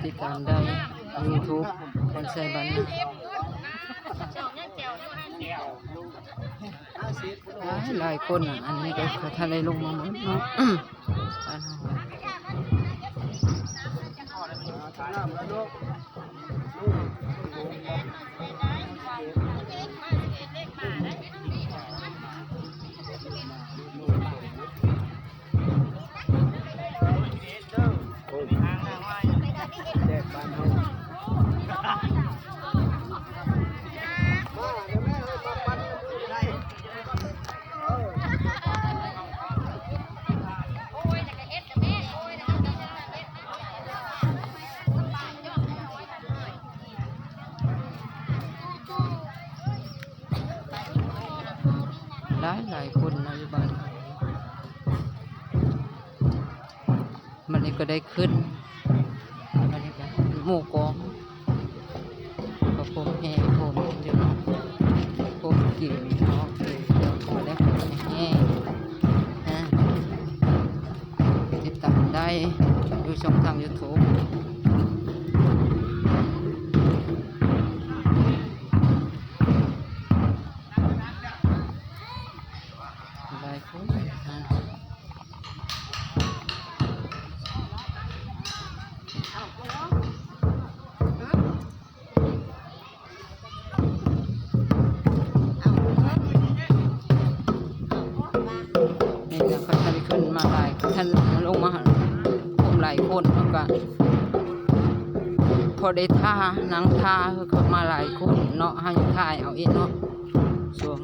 ຕິດຕາມໄດ້ ຢູທູບ ຄອນໄຊບ້ານນາ ຫຼາຍໆຄົນນະ. ອັນນີ້ກໍເຂົາທັນໄດ້ລົງມາໝົດເນາະ ບ້ານເຮົາ. ຫຼາຍໆຄົນເນາະ ຢູ່ບ້ານເຮົາ. ບັດນີ້ກໍໄດ້ຂຶ້ນ ບັດນີ້ກໍໝູ່ກອງ ກໍພົມແຫ່ພົມຢູ່ເນາະ ພົມກິນເນາະ ເອີ ກໍໄດ້ແຫ່ ອາ ຕິດຕາມໄດ້ຢູ່ຊ່ອງທາງຢູທູບ ຫຼາຍຄົນນະ. ນີ້ນະ ເຂົາທັນຂຶ້ນມາຫຼາຍ ເຂົາທັນລົງມາ ຄົນຫຼາຍຄົນ ເຮົາກະພໍໄດ້ຖ້າ ນັ່ງຖ້າ ເຂົາມາຫຼາຍຄົນເນາະ ເຮົາຍັງຖ່າຍເອົາອີກເນາະ ຊ່ວງ